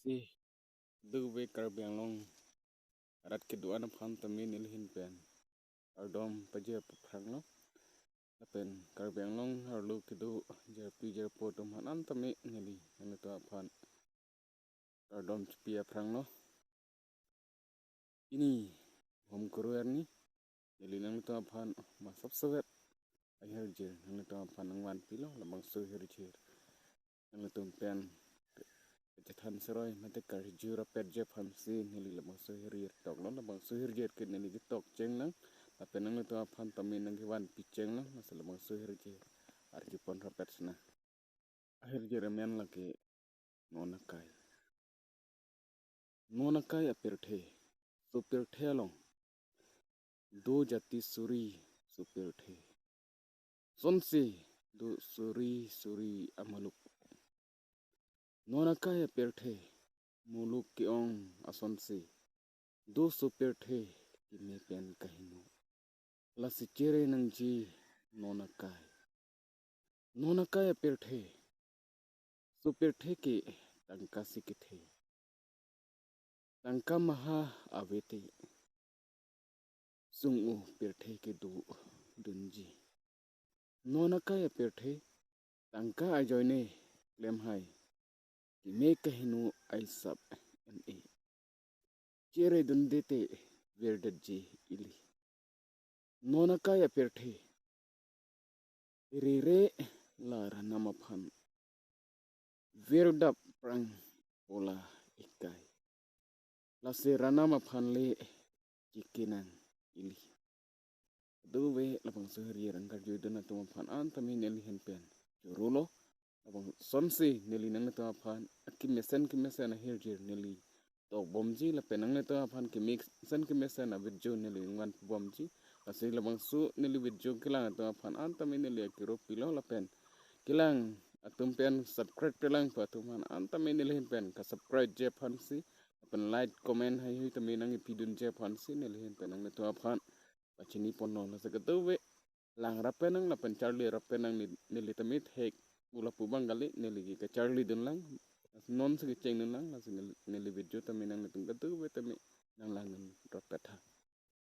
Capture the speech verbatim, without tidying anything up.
Namaste. Duve Karbi Anglong arat kedo-an aphan tame neli ahin pen kardom pajir aphranglo. Lapen Karbi Anglong arlo kedo jirpi jirpo atum aphan an tame neli nanglitum aphan kardom chipi aphranglo. Pini Bhom Kuru arni neli nanglitum aphan masap savet ahirjir nanglitum aphan nangvanpilo. Labangso ahirjir nanglitum pen kachethan seroi mate karju rapetji aphansi neli labangso ahirjir toklo. Labangso ahirjir ke neli ketok chenglang lapen nanglitum aphan tame nangkevanpi chenglang. Lasi labangso ahirjir arjupon rapet sina. Ahirjir amen lake Non Akai. Non Akai apirthe, so pirthe along do jati suri so pirthe, sonsi do suri suri amaluk. Non Akai apirthe, muluk ke-ong asonsi do so pirthe keme pen kaheno. Lasi chere nangji Non Akai. Non Akai apirthe, so pirthe ke tangka si kethe. Tangka maha avete sung-o pirthe kedo dunji. Non Akai apirthe, tangka ajoine klemhai keme kaheno aisap en-e. Chere dunde te virdetji ili. Non Akai apirthe, rere la ranam aphan virdap prang pola ekai. Lasi ranam aphan le chikinang ili. Duve labangso ahirjir nangkarjudun atum aphan an tame neli ahin pen churulo. Lapuson si neli nanglitum aphan akemesen kemesen ahirjir neli tokbomji lapen nanglitum aphan kemesen kemesen avideo neli nangvanbomji. Lasi labangso neli video kelang atum aphan an tame neli akiro pilo lapen kelang atum pen subscribe kelang pu atum aphan an tame neli ahin pen kasubscribe ji aphansi lapen like comment heihui tame nangkepidunji aphansi neli ahin pen nanglitum aphan pachiniponlo. Lasi kedo ave lang rap penang lapen charli rap penang ne-, neli tame thek ula pu abang kali, neli ke kacharlidunlang. Non si kechengdunlang, lasi neli, neli video tame nanglitum kedo ave tame nanglangdun rapet tha.